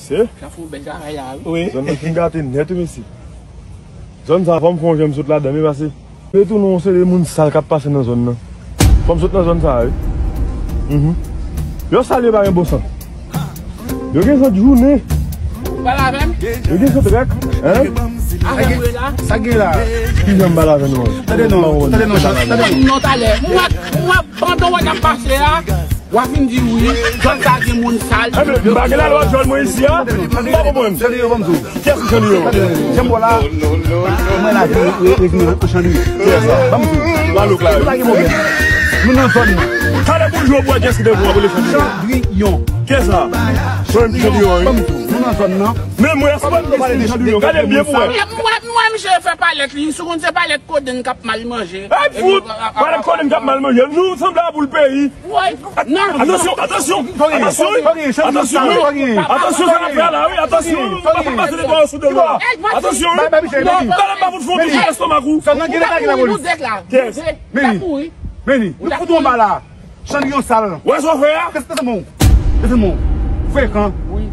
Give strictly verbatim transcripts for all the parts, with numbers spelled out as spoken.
Sa fè yon bèl travay la, wi. Wi. Zòn nan fin gate nèt, wi, mesye. Zòn sa, fò m fè yon jan m sot ladan, wi, pase. Retounen yon seri de moun sal k ap pase nan zòn nan. Fò m sot nan zòn sa, wi. Mhm. Yo sal, yo pa gen bon sant. Yo gen sant jounen. Ou pale avè m? Yo gen sant rèk. Hein? Avè m, wi, la. Sa gen la? Ki jan m pale avè nou an? Tande non, tande non, tande non. Non, talè. Mwen, mwen, pandan w ap pase a, w a fin di wi, zòn sa gen moun sal. Enben, m pa gen lalwa jòl mwen isi a. M pa konprann. Kiyès ki Chandriyon? Jan m wè la, mwen la, re-, re-, rezime an Chandriyon. Kiyès sa? Ban m di w. Malouk la, wi. Nou pa gen pwoblèm. Nou nan zòn nan. Talè pou l jwe, w a wè kiyès ki te pou apele Chandriyon. Chandriyon. Kiyès sa? Chandriyon, wi. Ban m di w. Nou nan zòn nan. Men mwen, èske w pale de Chandriyon? Gade l byen pou wè. Mwen, mwen, misye fè palèt li. Si w konn se palèt kodenn k ap mal manje. Ay, fout! Palèt kodenn k ap mal manje. Nou sanble a boul peyi. Woy! Non! Atansyon, atansyon! Atansyon! Atansyon, wi! Atansyon, sa n ap fè la, wi! Atansyon, nou pa pase de twa sou de lwa. Atansyon, wi! Talè m pa fout fè yon toujou lestomak ou. Sa nan gen leta ki lapolis. Kiyès? Meni, Meni, nou fout yon ba la. Chandriyon sal. Wè sa w fè a? Kèske se bon? Kèske se bon? Frekan. Wi.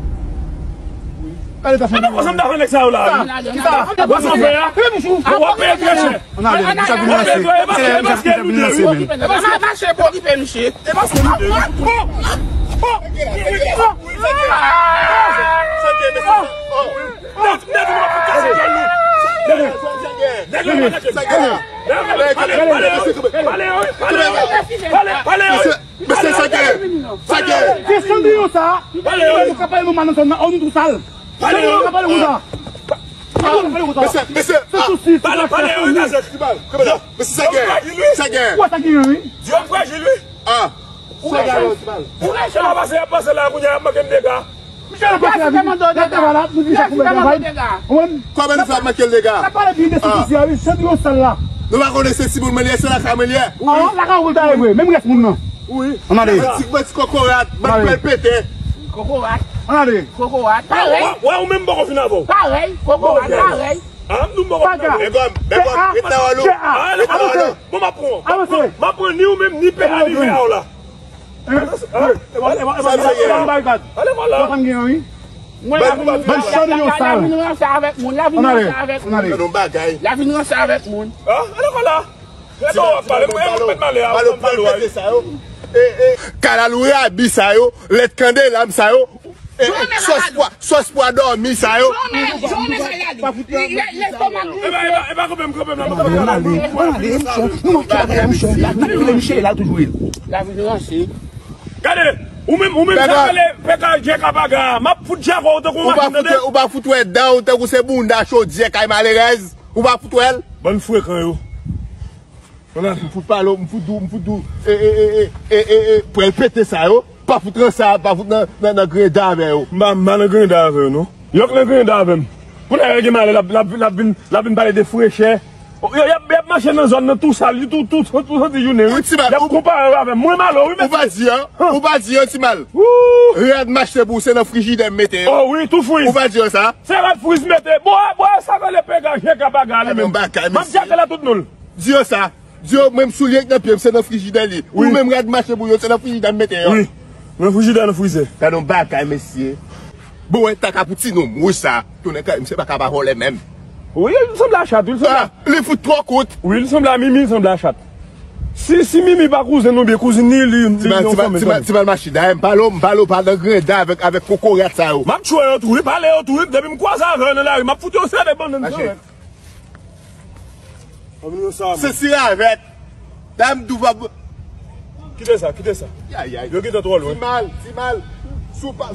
Gade ta chandriyon. Mwen konn sa m ta fè nèg sa yo la, wi. Kisa? Wè sa w fè a? W ap peye trè chè. Ann ale, misye ap vin lanse. Misye ap vin lanse, men. Mache pou okipe misye. E paske nou de. Nèg, nèg, nou ap kase jèl nou. Nèg, nèg, nèg, nèg, nèg, pale, pale, pale, pale, pale, pale, pale. Mesye, sa gen, sa gen. Se Chandriyon sa. Pale, pale. Ou ka pale nou mal nan zòn nan, ou nou tou sal. Pale, pale konsa. Pale konsa. Mesye, mesye, se sousi, pale, pale, pale. Mesye, sa gen, sa gen. Ou wè sa gen, wi. Di yo frajil, wi. Ah. Ou frajil. Ou frajil. Sa pase, y ap pase la, kounye a, y ap manke m dega. Misye nan pase la, misye nan travay la, nou di sa pou bèl travay. Kòman nou fè ap manke l dega? N ap pale byen de sou dosye a, wi, Chandriyon sal la. Nou pa konnen se timoun mwen li ye, se lakay mwen li ye. Ah, lakay ou l ta ye vre, menm rès moun nan. Wi. Ann ale. Bann ti, bann ti kokorat, bann pwèl pete. Kokorat. Ann ale. Kokorat. Parèy. Wè, wè, ou menm poko fin avè w. Parèy. Kokorat, parèy. Ah, nou poko fin avè w. Bègòm, bègòm, ret nan wòl ou. Ah, ret nan wòl ou. Bon, m ap pran w. M ap pran, m ap pran ni ou menm, ni P A, ni V A w la. Hein? Hein? Sa misye gen? Ale, ale, ale. Ale, vwala. Sa m gen, wi. Mwen, lavi nou, lavi nou ranse avèk moun, lavi nou ranse avèk moun. Ann ale, ann ale. Gade yon bagay. Lavi nou ranse avèk moun. Ah, ale, vwala. Gade w ap pale, mwen, mwen, mwen, male a, mwen, male a. Pale pete sa yo. E, e, kalalou rabi sa yo, lèt kandelam sa yo. E, e, sòs pwa, sòs pwa dòmi sa yo. Epa, epa, epa, kanmenm, kanmenm, la, kanmenm, la. Ann ale, ann ale, misye, nou manke bagay la, misye, la, nou vle misye la toujou, wi. Lavi nou ranse. Gade, ou menm, ou menm, sa rele P K J K Paga, m ap fout djak ou tankou yon machin, tande? Ou pa fout wè dan ou tankou se bounda chodyè kay malerèz. Ou pa fout wè l? Bann frekan yo. M fout pale w, m fout di w, m fout di w, e, e, e, pwèl pete sa yo, pa fout ranse a, pa fout nan, nan, nan grenda avè yo. M pa, m pa nan grenda avè yo, non. Yo k nan grenda avè m. Pou nèg la gen malè, l ap, l ap, l ap vin, l ap vin pale de frechè. Yo, y ap, y ap mache nan zòn nan tou sal, tou, tou, tou, tou santi jounen, wi. Y ap konpare yo avè m. Mwen malo, wi, mesye. Ou pa di, an? Ou pa di, an, ti mal. Rad m achte pou w, se nan frijidè m mete yo. Oh, wi, tou friz. Ou pa di yo sa? Se rad friz mete. Bò, bò, sa rele P K J K Paga li menm. M ap djake la tout nou l. Di yo sa. Di yo, menm soulye k nan pye m, se nan frijidè li. Ou menm rad mache pou yo, se nan frijidè m mete yo. Wi. Nan frijidè, nan frizè. Gade yon bagay, mesye. Bon, wè, taka pou ti nonm wouj sa. Tounen kay, misye pa ka pa vòlè menm. Wi, li sanble a chat, wi, li sanble a. Ah, li fout twò kout. Wi, li sanble a Mimi, li sanble a chat. Si, si Mimi pa kouzen nou byen, kouzin ni li, li yon fanm. Ti mal, ti mal, ti mal machin. Dayè, m pale w, m pale w pa nan grenda avèk, avèk kokorat sa yo. M ap tchwe yo tou, wi, pale yo tou, wi. Depi m kwaze avè yo nan lari, m ap fout yo sere bannann. Se si ravèt. Dam dou pa. Kite sa, kite sa. Yayay. Yo gentan twò lwen. Ti mal, ti mal. Si w pa,